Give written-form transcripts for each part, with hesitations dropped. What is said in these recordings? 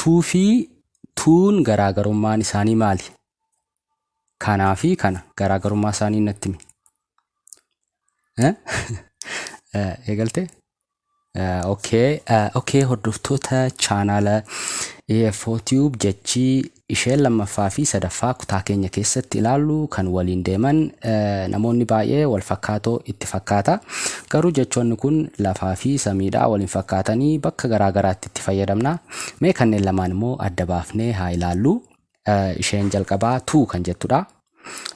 To fi to'n garaagarummaan isaanii maali? Kanaa fi kana garaagarummaa isaanii natti himi. Eegaltee? Okay, hordoftoota chaanaala AFO Tube, jechi isheen lammaffaa fi sadaffaa kutaa keenya keessatti ilaallu kan waliin deeman namoonni baay'ee wal fakkaatoo itti fakkaata. Garuu jechoonni kun lafaa fi samiidhaa waliin fakkaatanii bakka garaa garaatti itti fayyadamna. Mee kanneen lamaan immoo adda baafnee haa ilaallu. Isheen jalqabaa to kan jettudha.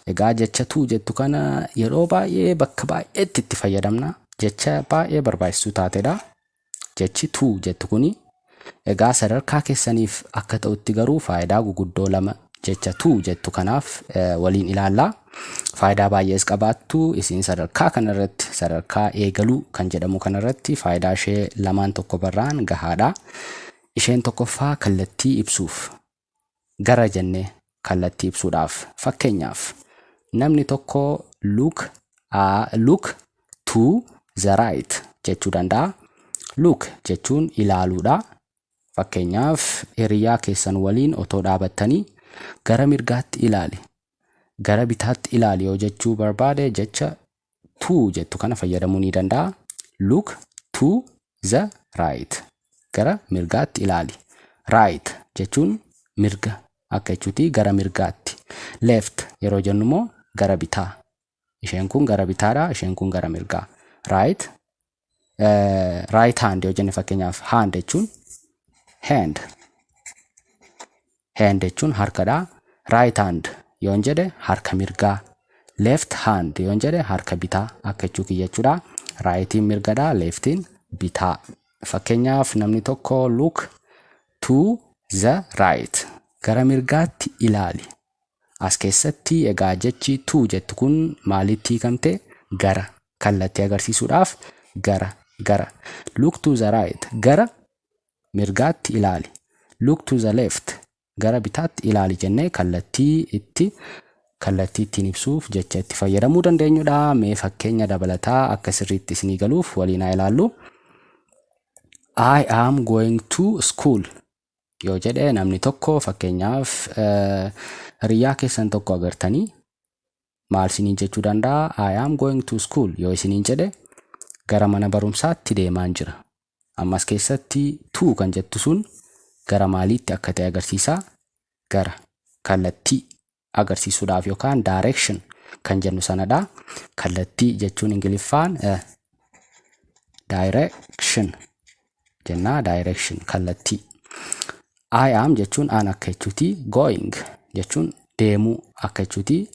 Egaa jecha to jettu kana yeroo baay'ee bakka baay'eetti itti fayyadamna. Jecha baay'ee barbaachistuu taatedha. Jechi to jettu kuni egaa sadarkaa keessaniif akka ta'utti garuu faayidaa guguddoo lama jecha to jettu kanaaf waliin ilaalla. Faayidaa baay'ees qabaattu, isin sadarkaa kanarratti, sadarkaa eegaluu kan jedhamu kanarratti, faayidaa ishee lamaan tokko barraan gahaadha. Isheen tokkoffaa kallattii ibsuuf, gara jennee kallattii ibsuudhaaf. Fakkeenyaaf, namni tokko "Look to the right" jechuu danda'a. Look jechuun ilaaluudha. Fakkeenyaaf, hiriyaa keessan waliin otoo dhaabattanii "Gara mirgaatti ilaali, gara bitaatti ilaali" yoo jechuu barbaade, jecha to jettu kana fayyadamuu ni danda'a. "Look to the right." Gara mirgaatti ilaali. Right jechuun mirga akka jechuuti, gara mirgaatti. Left yeroo jennu immoo gara bitaa. Isheen kun gara bitaadha, isheen kun gara mirgaa. Right, right hand yoo jenne fakkeenyaaf, hand jechuun hand. Hand jechuun harkadha. Right hand yoon jedhe harka mirgaa. Left hand yoon jedhe harka bitaa akka jechuu kiyya jechuudha. Rightiin mirgadha, leftiin bitaa. Fakkeenyaaf, namni tokko "Look to the right." Gara mirgaatti ilaali. As keessatti egaa jechi to jettu kun maalitti hiikamte? Gara, kallattii agarsiisuudhaaf gara gara. Look to the right, gara mirgaatti ilaali. Look to the left, gara bitaatti ilaali jennee kallattii ittiin ibsuuf jecha itti fayyadamuu dandeenyudha. Mee fakkeenya dabalataa akka sirriitti isinii galuuf waliin haa ilaallu. "I am going to school" yoo jedhe namni tokko, fakkeenyaaf hiriyaa keessan tokko agartanii maal isiniin jechuu danda'a? "I am going to school" yoo isiniin jedhe, gara mana barumsaatti deemaan jira. Ammas keessatti to kan jettu sun gara maaliitti akka ta'e agarsiisa? Gara kallattii agarsiisuudhaaf yookaan direction kan jennu sanadha. Kallattii jechuun Ingiliffaan direction jennaa, direction, kallattii. I am jechuun an akka jechuuti. Going jechuun deemuu akka jechuuti.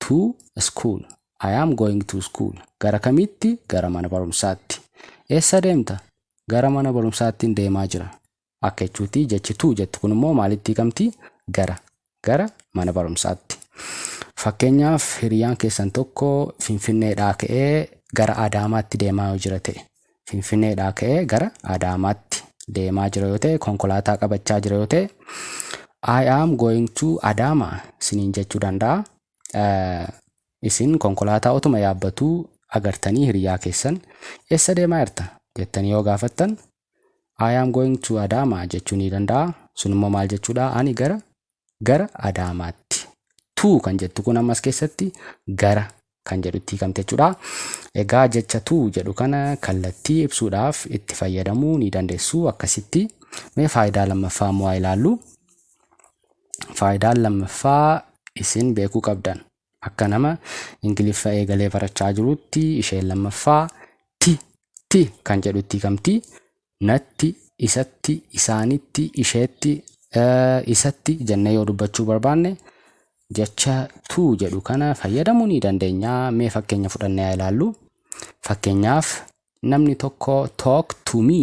To school. I am going to school. Gara kamitti? Gara mana barumsaatti. Eessa deemta? Gara mana barumsaatti deemaa jira akka jechuuti. Jechi to jettu kun immoo maalitti hiikamti? Gara mana barumsaatti. Fakkeenyaaf, hiriyaan keessan tokko Finfinneedhaa ka'ee gara Adaamaatti deemaa yoo jira ta'e, Finfinneedhaa ka'ee gara Adaamaatti deemaa jira yoo ta'e, konkolaataa qabachaa jira yoo ta'e, "I am going to Adama" isiniin jechuu danda'a. Isin konkolaataa otuma yaabbatuu agartanii hiriyaa keessan "Eessa deemaa jirta?" jettanii yoo gaafattan, "I am going to Adama" jechuu ni danda'a. Sun immoo maal jechuudha? Ani gara Adaamaatti. To kan jettu kun ammas keessatti gara kan jedhutti hiikamte jechuudha. Egaa jecha to jedhu kana kallattii ibsuudhaaf itti fayyadamuu ni dandeessu akkasitti. Mee faayidaa lammaffaa immoo haa ilaallu. Faayidaan lammaffaa isin beekuu qabdan akka nama Ingiliffa eegalee barachaa jirutti isheen lammaffaa ti, tti kan jedhutti hiikamti. Natti, isatti, isaanitti, isheetti, isatti jennee yoo dubbachuu barbaanne, jecha to jedhu kana fayyadamuu ni dandeenya. Mee fakkeenya fudhannee haa ilaallu. Fakkeenyaaf, namni tokko "Talk to me,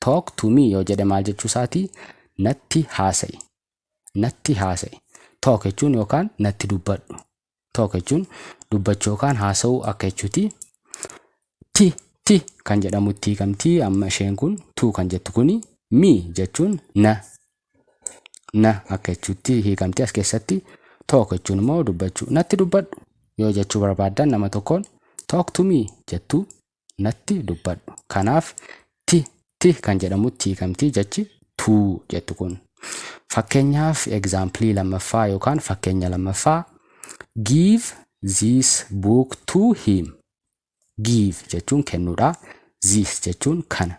talk to me" yoo jedhe maal jechuu isaati? Natti haasa'i. Natti haasa'i. Talk jechuun yookaan natti dubbadhu. Talk jechuun dubbachuu yookaan haasa'uu akka jechuuti. Ti, tti kan jedhamutti hiikamti. Amma isheen kun to kan jettu kuni, me jechuun na. Na akka jechuutti hiikamti as keessatti. Talk jechuun immoo dubbachuu. Natti dubbadhu yoo jechuu barbaaddan nama tokkoon, "Talk to me" jettu, natti dubbadhu. Kanaaf ti, tti kan jedhamutti hiikamti jechi to jettu kun. Fakkeenyaaf, example lammaffaa yookaan fakkeenya lammaffaa: Give this book to him. Give jechuun kennuudha. This jechuun kana.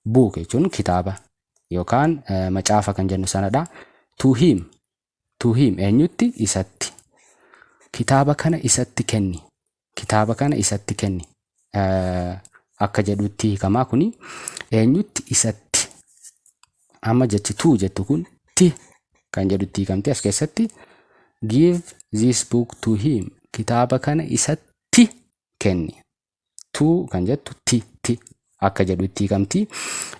Book jechuun kitaaba yookaan macaafa kan jennu sanadha. To him. To him eenyutti? Isatti. Kitaaba kana isatti kenni. Kitaaba kana isatti kenni. Akka jedhutti hiikamaa kuni eenyutti? Isatti. Amma jechi to jettu kun ti kan jedhutti hiikamti as keessatti. Give this book to him. Kitaaba kana isatti kenni. To kan jettu ti ti akka jedhutti hiikamti.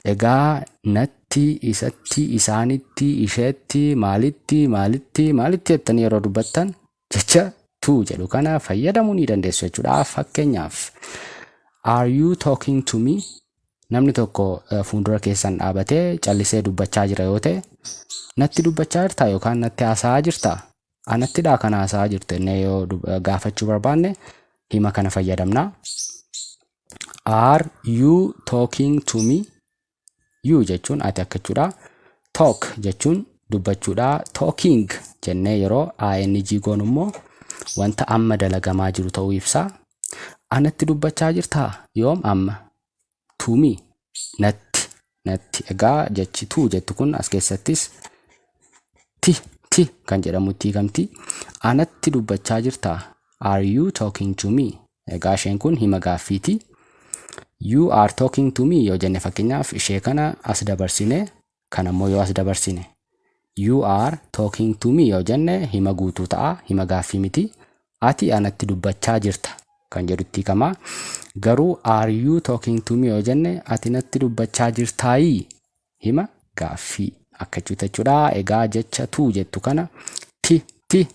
Egaa natti, isatti, isaanitti, isheetti, maalitti, maalitti, maalitti jettanii yeroo dubbattan jecha to jedhu kana fayyadamuu ni dandeessu jechuudha. Fakkeenyaaf, are you talking to me? Namni tokko fuuldura keessan dhaabatee callisee dubbachaa jira yoo ta'e, natti dubbachaa jirtaa yookaan natti haasa'aa jirtaa? Anattidhaa kan haasa'aa jirtu jennee yoo gaafachuu barbaanne hima kana fayyadamna. Are you talking to me? You jechuun ati akka jechuudha. Talk jechuun dubbachuudha. Talking jennee yeroo ing goonu immoo wanta amma dalagamaa jiru ta'uu ibsa. Anatti dubbachaa jirtaa? Yoom? Amma. To me, natti, natti. Egaa jechi to jettu kun as keessattis ti ti kan jedhamutti hiikamti. Anatti dubbachaa jirtaa? Are you talking to me? Egaa isheen kun hima gaaffiiti. You are talking to me yoo jenne, fakkeenyaaf ishee kana as dabarsine, kan ammoo yoo as dabarsine you are talking to me yoo jenne hima guutuu ta'a, hima gaaffii miti. Ati anatti dubbachaa jirta kan jedhutti hiikama. Garuu are you talking to me yoo jenne, ati natti dubbachaa jirtaayii, hima gaaffii akka jechuudha. Egaa jecha to jettu kana ti ti,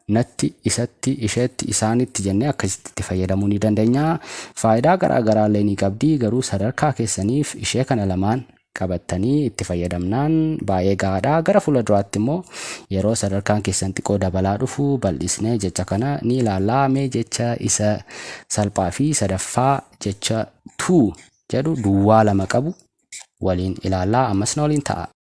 natti, isatti, isheetti, isaanitti jennee akkasitti itti fayyadamuu ni dandeenya. Faayidaa garaa garaallee ni qabdi, garuu sadarkaa keessaniif ishee kana lamaan qabattanii itti fayyadamnaan baay'ee gahaadha. Gara fuula duraatti immoo yeroo sadarkaan keessan xiqqoo dabalaa dhufu bal'isnee jecha kana ni ilaallaa. Mee jecha isa salphaa fi sadaffaa, jecha to jedhu duwwaa lama qabu waliin ilaallaa. Ammas na waliin ta'a.